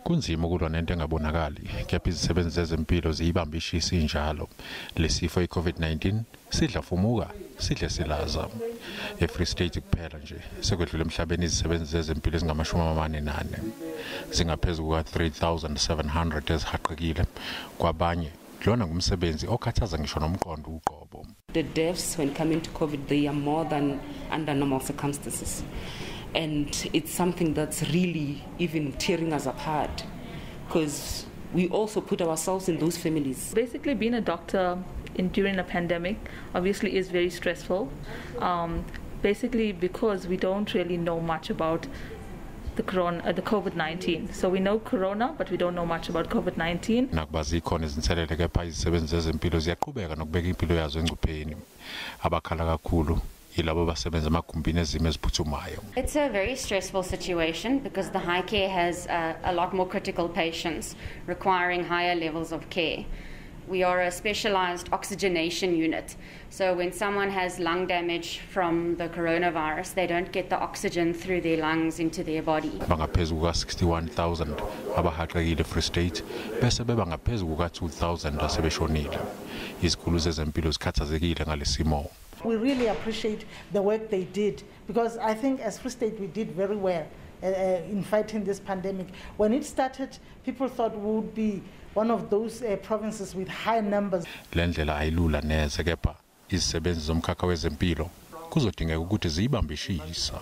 Kunzima ukulwa nento engabonakali, kepha izisebenzi zezempilo ziyibamba ishisa injalo. Lesifo iCovid-19 sidla fumuka, sidle silaza. EFree State kuphela nje sekwedlule emhlabeni izisebenzi zezempilo ezingama-44. Zingaphezu kuka-3700 ezihaqekile. Kwabanye lona ngumsebenzi okhathaza ngisho nomqondo uqobo. The deaths when coming to COVID, they are more than under normal circumstances. And it's something that's really even tearing us apart, because we also put ourselves in those families. Basically, being a doctor during a pandemic obviously is very stressful, basically because we don't really know much about the COVID-19. So we know corona, but we don't know much about COVID-19. Nakuba zikhona izinselele, kepha izisebenzi zezempilo ziyaqhubeka nokubeka impilo yazo engcupheni. Abakhala kakhulu yilabo abasebenza emagumbini ezimo eziphuthumayo. It's a very stressful situation because the high care has a lot more critical patients requiring higher levels of care. We are a specialized oxygenation unit. So when someone has lung damage from the coronavirus, they don't get the oxygen through their lungs into their body. Bangaphezu kuka-61,000 abahaqekile eFree State, bese beba ngaphezu kuka-2,000 asebeshonile. Izikhulu zezempilo zikhathazekile ngalesimo. We really appreciate the work they did, because I think as Free State we did very well in fighting this pandemic. When it started, people thought we would be one of those provinces with high numbers. Le ndlela ayilula neze, kepha izisebenzi zomkhakha wezempilo kuzodingeka ukuthi ziyibambe ishisa.